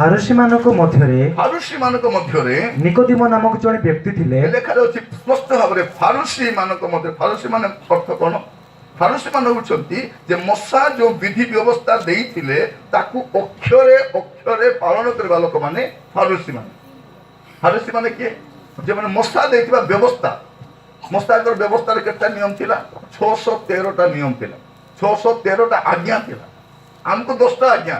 ଫାରୂଶୀମାନଙ୍କ ମଧ୍ୟରେ ଫାରୁସି ମାନଙ୍କ ମଧ୍ୟରେ ନିକୋଦିମ ନାମକ ଜଣେ ବ୍ୟକ୍ତି ଥିଲେ। ଲେଖାଯାଉଛି ସ୍ପଷ୍ଟ ଭାବରେ, ଫାରୁସି ମାନଙ୍କ ମଧ୍ୟରେ। ଫାରୁସି ମାନେ ଅର୍ଥ କଣ? ଫାରୁସି ମାନେ ହଉଛନ୍ତି ଯେ ମୋଶା ଯୋଉ ବିଧି ବ୍ୟବସ୍ଥା ଦେଇଥିଲେ, ତାକୁ ଅକ୍ଷରେ ଅକ୍ଷରେ ପାଳନ କରିବା ଲୋକମାନେ ଫାରୁସି ମାନେ। ଫାରୁସି ମାନେ କିଏ? ଯେଉଁମାନେ ମୋଶା ଦେଇଥିବା ବ୍ୟବସ୍ଥା। ମୋଶାଙ୍କର ବ୍ୟବସ୍ଥାରେ କେତେଟା ନିୟମ ଥିଲା? 613ଟା ନିୟମ ଥିଲା, 613ଟା ଆଜ୍ଞା ଥିଲା। ଆମକୁ 10ଟା ଆଜ୍ଞା,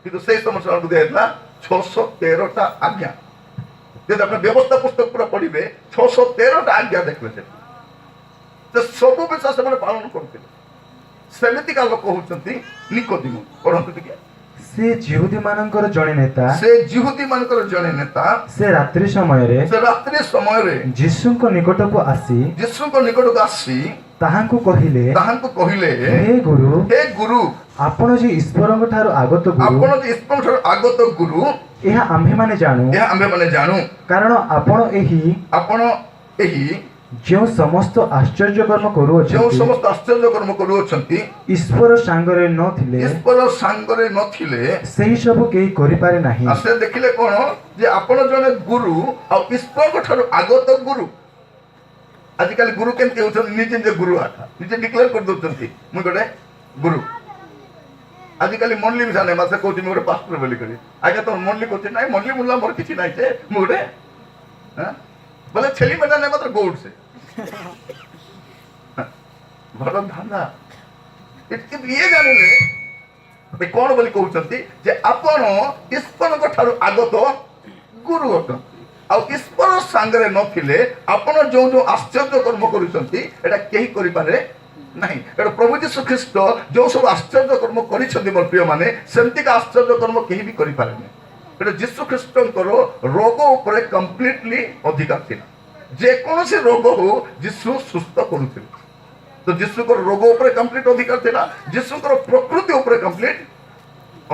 କିନ୍ତୁ ସେଇ ସମୟ ସେମାନଙ୍କୁ ଦିଆଯାଇଥିଲା 613ଟା ଆଜ୍ଞା। ଯଦି ଆପଣ ବ୍ୟବସ୍ଥା ପୁସ୍ତକ ପୁରା ପଢିବେ, 613ଟା ଆଜ୍ଞା ଦେଖିବେ ସେଠି। ସେ ସବୁ ବିଷୟ ସେମାନେ ପାଳନ କରୁଥିଲେ। ସେମିତିକା ଲୋକ ହଉଛନ୍ତି ନିକୋଦିମ। ପଢନ୍ତୁ ଟିକେ। ସେ ଯିହୁଦୀ ମାନଙ୍କର ଜଣେ ନେତା। ସେ ଜିହୁଦୀ ମାନଙ୍କର ଜଣେ ନେତା। ସେ ରାତ୍ରି ସମୟରେ ସେ ରାତ୍ରି ସମୟରେ ଯୀଶୁଙ୍କ ନିକଟକୁ ଆସି ଯୀଶୁଙ୍କ ନିକଟକୁ ଆସି ତାହାଙ୍କୁ କହିଲେ, ତାହାଙ୍କୁ କହିଲେ, ହେ ଗୁରୁ, ହେ ଗୁରୁ, ଆପଣ ଯେ ଈଶ୍ୱରଙ୍କ ଠାରୁ ଆଗତ ଗୁରୁ, ଆପଣ ଯେ ଈଶ୍ୱରଙ୍କ ଠାରୁ ଆଗତ ଗୁରୁ, ଏହା ଆମ୍ଭେମାନେ ଜାଣୁ। ଏହା ଆମ୍ଭେମାନେ ଜାଣୁ। କାରଣ ଆପଣ ଏହି ଆପଣ ଏହି ଯେଉଁ ସମସ୍ତ ଆଶ୍ଚର୍ଯ୍ୟ କର୍ମ ଯେଉଁ କରୁଅଛନ୍ତି, ସମସ୍ତ ଆଶ୍ଚର୍ଯ୍ୟ କର୍ମ କରୁଅଛନ୍ତି, ଈଶ୍ୱର ସାଙ୍ଗରେ ନଥିଲେ ଈଶ୍ୱର ସାଙ୍ଗରେ ନଥିଲେ ସେହି ସବୁ କେହି କରିପାରେ ନାହିଁ। ଆଉ ସେ ଦେଖିଲେ କଣ ଯେ ଆପଣ ଜଣେ ଗୁରୁ ଆଉ ଈଶ୍ୱରଙ୍କ ଠାରୁ ଆଗତ ଗୁରୁ। ଆଜିକାଲି ଗୁରୁ କେମିତି ହେଉଛନ୍ତି? ନିଜେ ନିଜେ ଗୁରୁ ଆଠା ନିଜେ ଡିକ୍ଲେୟାର କରିଦଉଛନ୍ତି, ମୁଁ ଗୋଟେ ଗୁରୁ। ଆଜିକାଲି ମଣ୍ଡଲି ମିଶା ନାହିଁ, ମାସେ କହୁଛି ମୁଁ ଗୋଟେ ପାଷ୍ଟର ବୋଲି କରି। ଆଜ୍ଞା, ତମର ମଣ୍ଡଲି କହୁଛି? ନାଇଁ, ମଣ୍ଡଲି ମୁଣ୍ଡଲା ମୋର କିଛି ନାହିଁ, ସେ ମୁଁ ଗୋଟେ ବୋଲେ ଛେଳି ମେଣ୍ଢା ନାହିଁ, ମାତ୍ର ଗଉଡ଼ ସେ ବଡ଼ ଧାନ୍ଦା। କିନ୍ତୁ ଇଏ ଜାଣିଲେ ଏ କଣ ବୋଲି କହୁଛନ୍ତି ଯେ ଆପଣ ଈଶ୍ୱରଙ୍କ ଠାରୁ ଆଗତ ଗୁରୁ ଅଟନ୍ତି ଆଉ ଈଶ୍ୱର ସାଙ୍ଗରେ ନଥିଲେ ଆପଣ ଯୋଉ ଯୋଉ ଆଶ୍ଚର୍ଯ୍ୟ କର୍ମ କରୁଛନ୍ତି, ଏଇଟା କେହି କରିପାରେ ନାହିଁ। କାରଣ ପ୍ରଭୁ ଯୀଶୁ ଖ୍ରୀଷ୍ଟ ଯୋଉ ସବୁ ଆଶ୍ଚର୍ଯ୍ୟ କର୍ମ କରିଛନ୍ତି, ମୋର ପ୍ରିୟମାନେ, ସେମିତିକା ଆଶ୍ଚର୍ଯ୍ୟ କର୍ମ କେହି ବି କରିପାରେନି। ଏଟା ଯୀଶୁ ଖ୍ରୀଷ୍ଟଙ୍କର ରୋଗ ଉପରେ କମ୍ପ୍ଲିଟଲି ଅଧିକାର ଥିଲା। ଯେକୌଣସି ରୋଗ ହଉ, ଯୀଶୁ ସୁସ୍ଥ କରୁଥିଲେ। ତ ଯୀଶୁଙ୍କର ରୋଗ ଉପରେ କମ୍ପ୍ଲିଟ ଅଧିକାର ଥିଲା। ଯୀଶୁଙ୍କର ପ୍ରକୃତି ଉପରେ କମ୍ପ୍ଲିଟ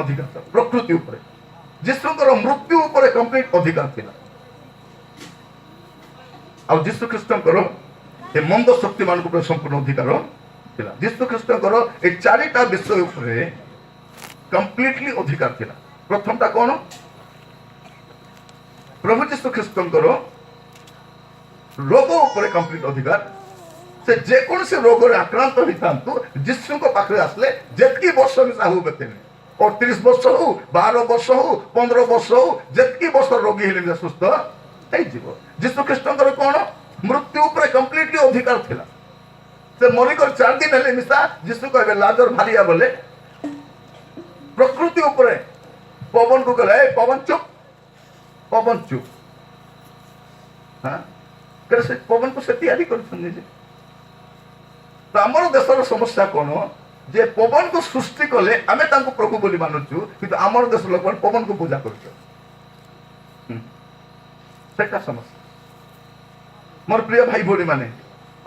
ଅଧିକାର ଥିଲା। ପ୍ରକୃତି ଉପରେ, ଯୀଶୁଙ୍କର ମୃତ୍ୟୁ ଉପରେ କମ୍ପ୍ଲିଟ ଅଧିକାର ଥିଲା। ଆଉ ଯୀଶୁ ଖ୍ରୀଷ୍ଟଙ୍କର ଏ ମନ୍ଦ ଶକ୍ତି ମାନଙ୍କ ଉପରେ ସମ୍ପୂର୍ଣ୍ଣ ଅଧିକାର ଥିଲା। ଯୀଶୁ ଖ୍ରୀଷ୍ଟଙ୍କର ଏ ଚାରିଟା ବିଷୟ ଉପରେ କମ୍ପ୍ଲିଟଲି ଅଧିକାର ଥିଲା। ପ୍ରଥମଟା କଣ? ପ୍ରଭୁ ଯୀଶୁ ଖ୍ରୀଷ୍ଟଙ୍କର ରୋଗ ଉପରେ କମ୍ପ୍ଲିଟ ଅଧିକାର। ସେ ଯେକୌଣସି ରୋଗରେ ଆକ୍ରାନ୍ତ ହେଇଥାନ୍ତୁ, ଯୀଶୁଙ୍କ ପାଖରେ ଆସିଲେ ଯେତିକି ବର୍ଷ ମିଶା ହଉ ବେତେ, 38 ବର୍ଷ ହଉ, 12 ବର୍ଷ ହଉ, 15 ବର୍ଷ ହଉ, ଯେତିକି ବର୍ଷ ରୋଗୀ ହେଲେ ବି ସୁସ୍ଥ ହେଇଯିବ। ଯୀଶୁ ଖ୍ରୀଷ୍ଟଙ୍କର କଣ? ମୃତ୍ୟୁ ଉପରେ କମ୍ପ୍ଲିଟଲି ଅଧିକାର ଥିଲା। ସେ ମରିକରି 4 ଦିନ ହେଲେ ମିଶା ଯୀଶୁ କହିବେ, ଲାଜର ଭାରିଆ ବୋଲେ। ପ୍ରକୃତି ଉପରେ, ପବନକୁ କହିଲେ, ଏ ପବନ ଚୁପ୍, ପବନ ଚୁପ୍। ହଁ, କାରଣ ସେ ପବନକୁ ସେ ତିଆରି କରିଛନ୍ତି ଯେ। ତ ଆମର ଦେଶର ସମସ୍ୟା କଣ ଯେ ପବନକୁ ସୃଷ୍ଟି କଲେ ଆମେ ତାଙ୍କୁ ପ୍ରଭୁ ବୋଲି ମାନୁଛୁ, କିନ୍ତୁ ଆମର ଦେଶ ଲୋକମାନେ ପବନକୁ ପୂଜା କରୁଛନ୍ତି। ସେଟା ସମସ୍ୟା, ମୋର ପ୍ରିୟ ଭାଇ ଭଉଣୀ ମାନେ।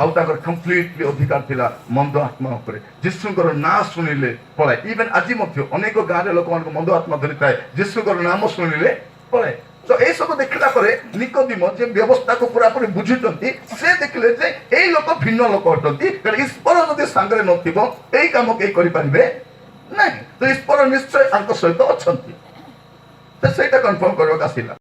ଆଉ ତାଙ୍କର କମ୍ପ୍ଲିଟଲି ଅଧିକାର ଥିଲା ମନ୍ଦ ଆତ୍ମା ଉପରେ। ଯୀଶୁଙ୍କର ନାଁ ଶୁଣିଲେ ପଳାଏ। ଇଭେନ୍ ଆଜି ମଧ୍ୟ ଅନେକ ଗାଁରେ ଲୋକମାନଙ୍କୁ ମନ୍ଦ ଆତ୍ମା ଧରିଥାଏ, ଯୀଶୁଙ୍କର ନାମ ଶୁଣିଲେ ପଳାଏ। ତ ଏଇସବୁ ଦେଖିଲା ପରେ ନିକୋଦିମ, ଯେ ବ୍ୟବସ୍ଥାକୁ ପୁରାପୁରି ବୁଝୁଛନ୍ତି, ସେ ଦେଖିଲେ ଯେ ଏଇ ଲୋକ ଭିନ୍ନ ଲୋକ ଅଟନ୍ତି। କାରଣ ଈଶ୍ୱର ଯଦି ସାଙ୍ଗରେ ନଥିବ, ଏଇ କାମ କେହି କରିପାରିବେ ନାହିଁ। ତ ଈଶ୍ୱର ନିଶ୍ଚୟ ତାଙ୍କ ସହିତ ଅଛନ୍ତି। ତ ସେଇଟା କନଫର୍ମ କରିବାକୁ ଆସିଲା।